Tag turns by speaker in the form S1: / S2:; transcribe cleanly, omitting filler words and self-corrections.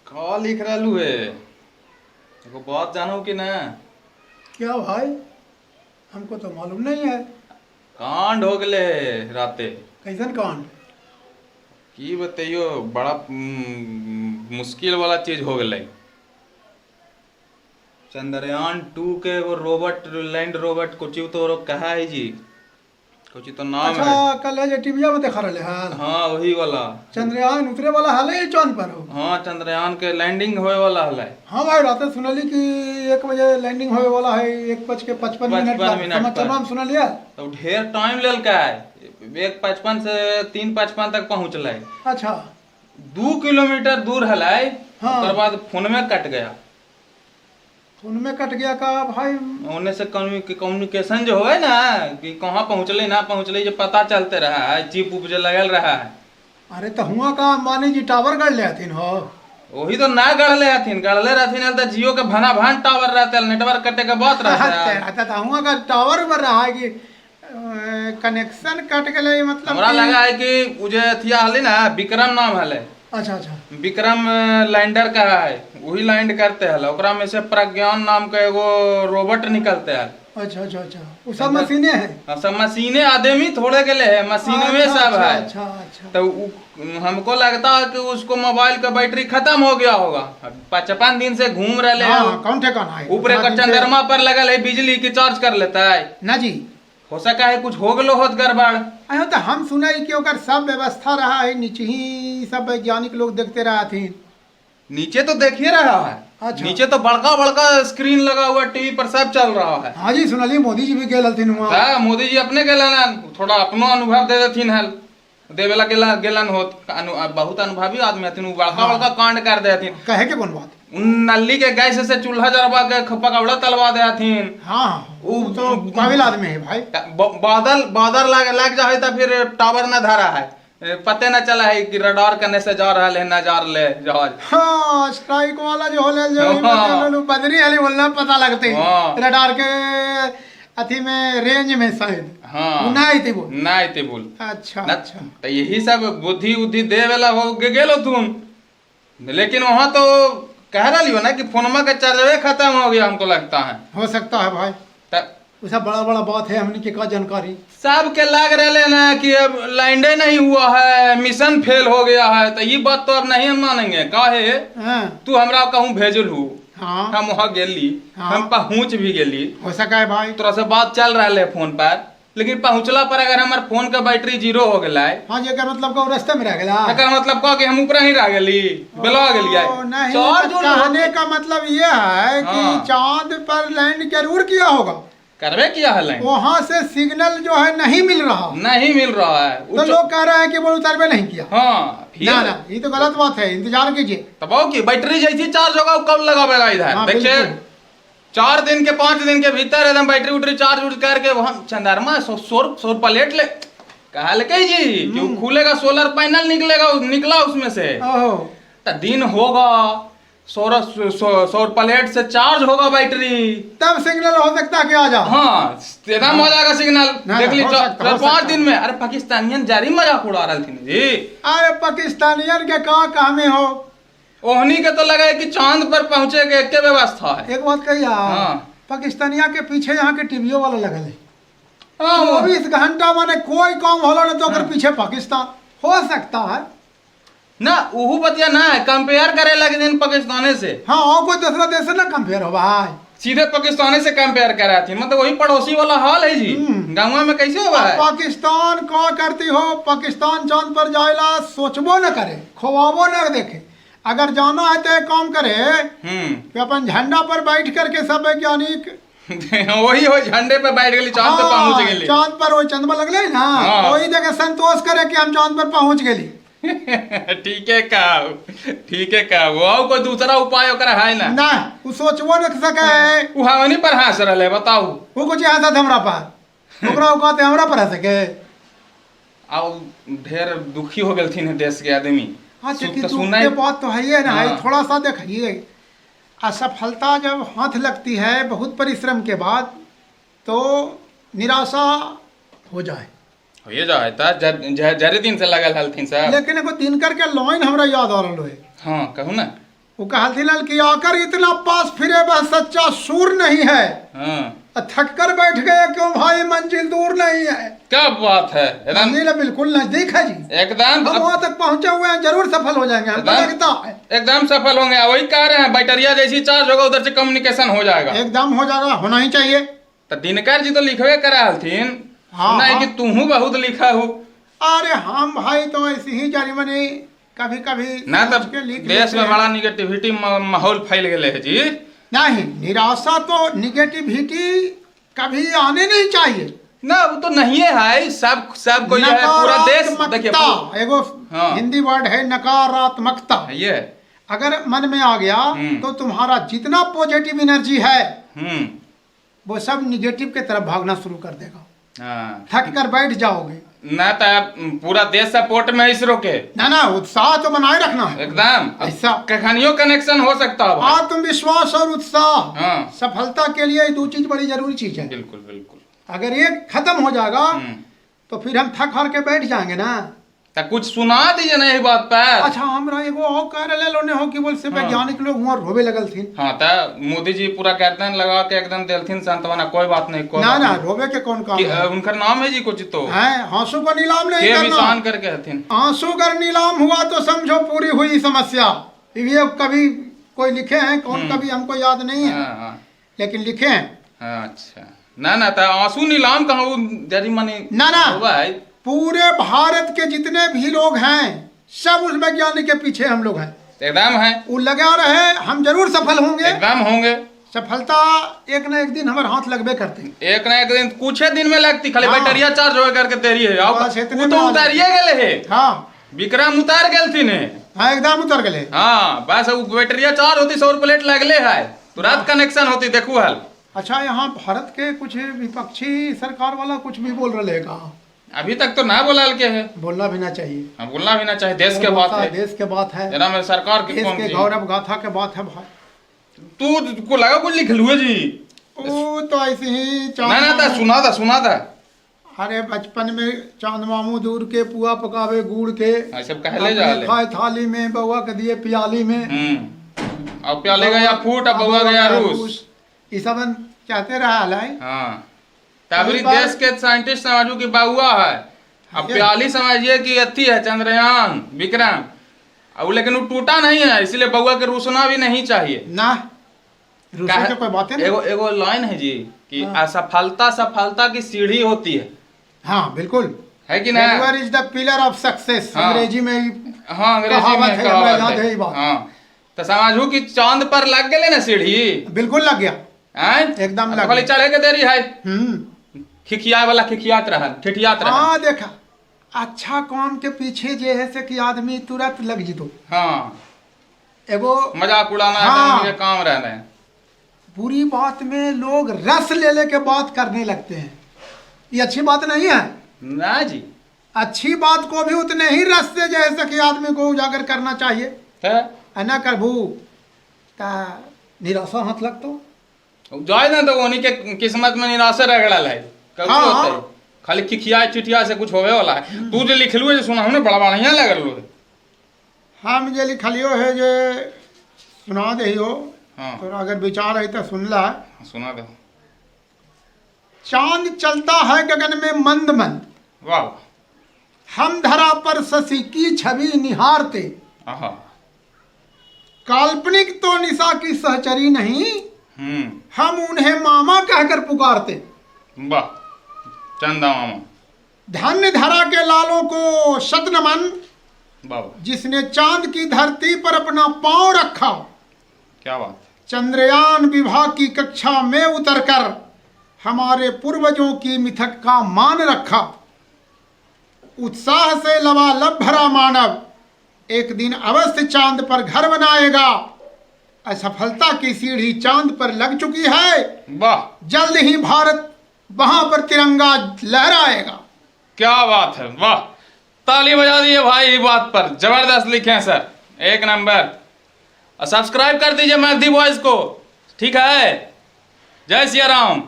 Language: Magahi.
S1: का लिख रहलू है? एगो बात जानू कि ना?
S2: क्या भाई, हमको तो मालूम नहीं है।
S1: कांड हो गेले राते।
S2: कैसन कांड?
S1: की बतैयो, बड़ा मुश्किल वाला चीज हो गेलै। चंद्रयान 2 के एगो रोबोट, लैंड रोबोट कुछ तो कहा है जी, कुछ तो नाम
S2: अच्छा
S1: है।
S2: कल है जो टीवीया में देखा रहे हाल।
S1: हाँ, वही वाला।
S2: चंद्रयान उतरे वाला हाल है चांद पर हो।
S1: हाँ, चंद्रयान के लैंडिंग होए वाला हलै।
S2: हाँ भाई, रात सुनली कि 1 बजे लैंडिंग होए वाला है, 1:55।
S1: 55 मिनट पर।
S2: समाचार में सुनलिए।
S1: तो ढेर टाइम लेलकै, 1:55 से 3:55 तक पहुँचलै। 2 किलोमीटर दूर हलै। ओकर बाद फोन में कट गया।
S2: फोन में कट गया का भाई?
S1: ओने से कम्युनिकेशन जो है ना कि कहाँ पहुँचले ना पहुँचले, जो पता चलते रहा है, चिप उप जो लगल रहा है।
S2: अरे तो हुआ का अंबानी जी टावर गड़ ले हथिन हो।
S1: वही तो ना गढ़ले हथिन, गढ़ले रहथिन तो जियो के भना भान टावर रहते, नेटवर्क कटे के बात रहता है।
S2: अच्छा, तो हुआ का टावर पर रहा है कि कनेक्शन कट गए मतलब?
S1: हमरा लगा है कि उ जे अथिया हले ना, विक्रम नाम हले।
S2: अच्छा अच्छा
S1: विक्रम लैंडर का है, वही लैंड करते हले। ओकरा में से प्रज्ञान नाम का एगो रोबोट निकलते है।
S2: अच्छा अच्छा अच्छा वो सब मशीनें हैं।
S1: हाँ, सब मशीने, आदमी थोड़े गेले है, मशीन में सब है।
S2: अच्छा अच्छा
S1: तो हमको लगता है कि उसको मोबाइल का बैटरी खत्म हो गया होगा। 55 दिन से घूम रहे हैं।
S2: हाँ, कौन ठिकाना है।
S1: ऊपरे का
S2: उतना दिन से-
S1: चंद्रमा पर लगल है बिजली की चार्ज कर लेता है।
S2: ना जी।
S1: हो सका है कुछ हो गलो होत गड़बड़।
S2: अयो, तो हम सुना है कि ओकर सब व्यवस्था रहा है, नीचे ही सब वैज्ञानिक लोग देखते रहा थी।
S1: नीचे तो देखिए रहा है। नीचे तो बड़का बड़का स्क्रीन लगा हुआ, टीवी पर सब चल रहा है।
S2: हाँ जी, सुनलिए मोदी जी भी गेल हथिन वहाँ।
S1: ता मोदी जी अपने गेलन, थोड़ा अपनो अनुभव दे देथिन हल, देवेला गेला गेलन होत। बहुत अनुभवी आदमी हथिन उ, बड़का बड़का कांड कर दे हथिन।
S2: कहे के कौन बात।
S1: उन नल्ली के गैस से चूल्हा जरवा के पकौड़ा तलवा दे हथिन।
S2: हाँ हाँ वो तो काबिल आदमी है भाई।
S1: बादल बादल लग लग जाए तो फिर टावर न धरा है, पते न चला है कि रडार करने से जा रहा है ना जा रहे जहाज।
S2: हाँ, स्ट्राइक वाला जो होले जो मतलब बदरी हली बोलना पता लगते रडार के अथी में, रेंज में शायद। वो ना आई थी वो।
S1: ना आते बोल।
S2: अच्छा
S1: न, तो यही सब बुद्धि उद्धि दे वाला हो गेलो तुम, लेकिन वहाँ तो कह रही हो ना कि फोनमा का चार्जवे खत्म हो गया, हमको लगता है।
S2: हो सकता है भाई। वो सब बड़ा बड़ा बात है, हमने के का जानकारी।
S1: सबके लग रहे ना कि अब लैंडे नहीं हुआ है, मिशन फेल हो गया है। तो ये बात तो अब नहीं हम मानेंगे, काहे? तू हमरा कहूँ भेजल हूँ, हम वहाँ गेली, हम पहुँच भी गेली।
S2: हो सका है भाई।
S1: तोरा से बात चल रहा है फोन पर, लेकिन पहुँचला पर अगर हमार फोन का बैटरी जीरो हो गया है,
S2: हाँ, जेकर मतलब का रास्ते में रह गया।
S1: एकर मतलब कह कि हम ऊपर ही रह गेली, बेला गेलियै।
S2: ओ, नहीं।
S1: चार्ज
S2: तो
S1: उर्ज
S2: कहने का मतलब ये है कि चांद पर लैंड जरूर किया होगा।
S1: करबे किया है लैंड।
S2: वहां से सिग्नल जो है नहीं मिल रहा।
S1: नहीं मिल रहा है।
S2: तो लोग कह रहे हैं कि वो उतरबे नहीं किया।
S1: हाँ, फिर
S2: ना ना, ये तो गलत बात है, इंतजार कीजिए।
S1: तब आओ कि बैटरी जैसी चार्ज होगा, वो कब लगावेगा इधर? देखिए, 4 दिन के 5 दिन के भीतर एकदम बैटरी उटरी चार्ज उर्ज करके वहाँ चंद्रमा सौर सौर प्लेट ले कहल के जी कि वो खुलेगा, सोलर पैनल निकलेगा, निकला उसमें से।
S2: ओहो।
S1: तो दिन होगा, सौर सौर प्लेट से चार्ज होगा बैटरी।
S2: तब सिग्नल हो सकता है कि आ जाओ।
S1: हाँ, एकदम हो जाएगा सिग्नल।
S2: ना,
S1: देख ली।
S2: हो सकता, हो
S1: 4 5
S2: सकता।
S1: दिन में। अरे, पाकिस्तानियन जारी मजाक उड़ा रहे थे जी।
S2: अरे, पाकिस्तानियन के का कहमे हो।
S1: ओहनी के तो लगा है कि चांद पर पहुंचे के एक व्यवस्था है।
S2: एक बात कही?
S1: हाँ।
S2: पाकिस्तानिया के पीछे यहाँ के टीवीओ वाला लगल है। 24 घंटा माने कोई काम होला ना तो ओकर पीछे पाकिस्तान हो सकता है।
S1: ना, उहू बतिया ना है, कंपेयर करे लगे दिन पाकिस्ताने से।
S2: हाँ, और कोई दूसरा देश से ना कंपेयर हो भाई।
S1: सीधे पाकिस्ताने से कंपेयर करा थी, मतलब वही पड़ोसी वाला हाल है जी। गाँव में कैसे हुआ है?
S2: पाकिस्तान का करती हो, पाकिस्तान चांद पर जाएला सोचबो न करे, खोवाबो न देखे। अगर जाना है तो एक काम करे कि अपन झंडा पर बैठ करके सब वैज्ञानिक
S1: वही हो, झंडे पे बैठ गेली, चांद पे
S2: हाँ,
S1: पहुंच गेली।
S2: चांद पर वही चंद्रमा लगले ना, वही जगह संतोष करे कि हम चांद पर पहुंच गेली।
S1: ठीक है का, ठीक है का, वो कोई दूसरा उपाय ओकरा है ना।
S2: ना, वो सोचबो न सके है।
S1: उ हमनी पर हंस रहले, बताऊ।
S2: वो कुछ हंसत हमरा पर, ओकरा वो कहते हमरा पर हंसे के।
S1: आउ ढेर दुखी हो गेलथिन है देश के आदमी।
S2: हाँ, चूंकि
S1: तो
S2: दुख
S1: सुनाई
S2: के बात तो है ही ना है। थोड़ा सा देखिए, असफलता जब हाथ लगती है बहुत परिश्रम के बाद तो निराशा हो जाए।
S1: होइए जाए त जरे दिन से लगल हलथिन सब।
S2: लेकिन एगो दिनकर के लाइन हमरा याद आ रहा है।
S1: हाँ, कहू ना।
S2: वो कहलथिन हल कि आकर इतना पास फिरे वह सच्चा सूर नहीं है,
S1: हाँ
S2: थक कर बैठ गए क्यों भाई, मंजिल दूर नहीं है।
S1: क्या बात है, एकदम
S2: मंजिल बिल्कुल नजदीक है जी,
S1: एकदम
S2: हम वहां तक पहुंचे हुए हैं, जरूर सफल हो जाएंगे, हमको लगता है
S1: एकदम सफल होंगे। वही कह रहे हैं, बैटरिया जैसी चार्ज होगा उधर से कम्युनिकेशन हो जाएगा,
S2: एकदम हो जाएगा, होना ही चाहिए।
S1: तो दिनकर जी तो लिखवे करा हलथिन।
S2: हाँ,
S1: नहीं
S2: हाँ।
S1: कि तुहू बहुत लिखा हो।
S2: अरे हम भाई तो ऐसी ही जानी मनी कभी कभी
S1: ना तब
S2: के लिख
S1: देश में बड़ा निगेटिविटी माहौल फैल गए है जी।
S2: नहीं, निराशा तो निगेटिविटी कभी आने नहीं चाहिए
S1: ना, वो तो नहीं है, सब सब कोई है, पूरा देश देखिए
S2: एगो
S1: हाँ।
S2: हिंदी वर्ड है नकारात्मकता,
S1: ये
S2: अगर मन में आ गया तो तुम्हारा जितना पॉजिटिव एनर्जी है वो सब निगेटिव के तरफ भागना शुरू कर देगा।
S1: हाँ।
S2: थक कर बैठ जाओगे
S1: ना, तो पूरा देश सपोर्ट में इसरो के।
S2: ना ना, उत्साह तो बनाए रखना है
S1: एकदम,
S2: ऐसा
S1: कखनियों कनेक्शन हो सकता है।
S2: आत्मविश्वास और उत्साह
S1: हाँ।
S2: सफलता के लिए दो चीज बड़ी जरूरी चीज है।
S1: बिल्कुल बिल्कुल,
S2: अगर एक खत्म हो जाएगा तो फिर हम थक हार के बैठ जाएंगे ना।
S1: तो कुछ सुना दीजिए ना यही बात पर।
S2: अच्छा, हमरा एगो और कह रहे लोने हो कि बोल से वैज्ञानिक लोग हुआ रोवे लगल थी।
S1: हाँ, तो मोदी जी पूरा गर्दन लगा के एकदम देलथिन सांत्वना, कोई बात नहीं, कोई
S2: ना
S1: बात
S2: ना
S1: नहीं।
S2: रोवे के कौन काम है?
S1: उनका नाम है जी कुछ तो
S2: है, आंसू को नीलाम नहीं
S1: के
S2: करना।
S1: विशान करके हथिन।
S2: आंसू अगर नीलाम हुआ तो समझो पूरी हुई समस्या। ये कभी कोई लिखे हैं कौन, कभी हमको याद नहीं है, लेकिन लिखे हैं।
S1: अच्छा, ना ना, तो आंसू नीलाम कहाँ जरी मनी
S2: ना ना, पूरे भारत के जितने भी लोग हैं सब उस वैज्ञानिक के पीछे हम लोग हैं,
S1: एकदम है,
S2: वो लगा रहे, हम जरूर सफल होंगे,
S1: एकदम होंगे।
S2: सफलता एक न एक दिन हमारे हाथ लगबे करते हैं,
S1: एक न एक दिन, कुछ दिन में लगती, खाली
S2: हाँ।
S1: बैटरिया चार्ज हो करके तेरी है, वो तो उतारिए गए है।
S2: हाँ,
S1: विक्रम उतार गेलथिन है।
S2: हाँ, एकदम उतर गए।
S1: हाँ, बस वो बैटरिया चार्ज होती, सौर प्लेट लगले है, तुरंत कनेक्शन होती, देखू हाल।
S2: अच्छा, यहाँ भारत के कुछ विपक्षी सरकार वाला कुछ भी बोल रहे का
S1: अभी तक तो ना बोला के है,
S2: बोलना भी ना चाहिए।
S1: हाँ, बोलना भी ना चाहिए, देश के बात है,
S2: देश के बात है,
S1: जना में सरकार के
S2: देश के गौरव गाथा के बात है भाई।
S1: तू को लगा कुछ लिख लुए जी?
S2: वो तो ऐसे ही
S1: ना ना, ता सुना था, सुना था।
S2: अरे बचपन में चांद मामू दूर के पुआ पकावे गुड़ के,
S1: सब कहले जाले,
S2: खाए थाली में, बउआ के दिए प्याली में।
S1: अब प्याले गया फूट, अब बउआ गया रूस,
S2: ये सब कहते रहा है।
S1: हाँ, तबरी देश के साइंटिस्ट समझू कि बाउआ है, अब प्याली समझिए कि अथी है चंद्रयान विक्रम, अब लेकिन वो टूटा नहीं है, इसलिए बउआ के रूसना भी नहीं चाहिए
S2: ना, रूसने के कोई बात नहीं।
S1: एगो एगो लाइन है जी कि असफलता सफलता की सीढ़ी होती है।
S2: हाँ बिल्कुल
S1: है कि ना,
S2: failure is the pillar of success, अंग्रेजी में।
S1: हाँ, अंग्रेजी में कहावत है। हाँ, तो समझू कि चांद पर लग गए ना सीढ़ी,
S2: बिल्कुल लग गया एकदम,
S1: खाली चढ़े के देरी है। खिखिया वाला खिखियात रहा, ठिठियात रहा।
S2: हाँ, देखा, अच्छा काम के पीछे जे है से कि आदमी तुरंत लग जितो।
S1: हाँ,
S2: एगो
S1: मजाक उड़ाना।
S2: हाँ,
S1: ये काम रहना है।
S2: बुरी बात में लोग रस ले लेके बात करने लगते हैं, ये अच्छी बात नहीं है
S1: ना जी।
S2: अच्छी बात को भी उतने ही रस से जो है से कि आदमी को उजागर करना चाहिए, है ना। करभू का निराशा हाथ लगतो
S1: जाए ना, तो उन्हीं के किस्मत में निराशा रगड़ल है।
S2: हाँ,
S1: होते है खाली खिखिया चिटिया से कुछ होवे वाला है। तू जो लिखलू है जो सुना हमने बड़ा बढ़िया लगल है।
S2: हम जो लिखलियो है जे सुना दे हो।
S1: हाँ।
S2: तो अगर विचार है तो सुन ला।
S1: हाँ, सुना दे।
S2: चांद चलता है गगन में मंद मंद,
S1: वाह,
S2: हम धरा पर शशि की छवि निहारते, काल्पनिक तो निशा की सहचरी नहीं, हम उन्हें मामा कहकर पुकारते।
S1: वाह, चंदा मामा।
S2: धन्य धरा के लालों को शत नमन, जिसने चांद की धरती पर अपना पांव रखा।
S1: क्या बात।
S2: चंद्रयान विभाग की कक्षा में उतरकर हमारे पूर्वजों की मिथक का मान रखा। उत्साह से लबालब भरा मानव एक दिन अवश्य चांद पर घर बनाएगा। असफलता की सीढ़ी चांद पर लग चुकी है,
S1: वाह,
S2: जल्द ही भारत वहां पर तिरंगा लहराएगा।
S1: क्या बात है, वाह, ताली बजा दिए भाई बात पर, जबरदस्त लिखे हैं सर, एक नंबर। और सब्सक्राइब कर दीजिए मैथी बॉयज को, ठीक है। जय सिया राम।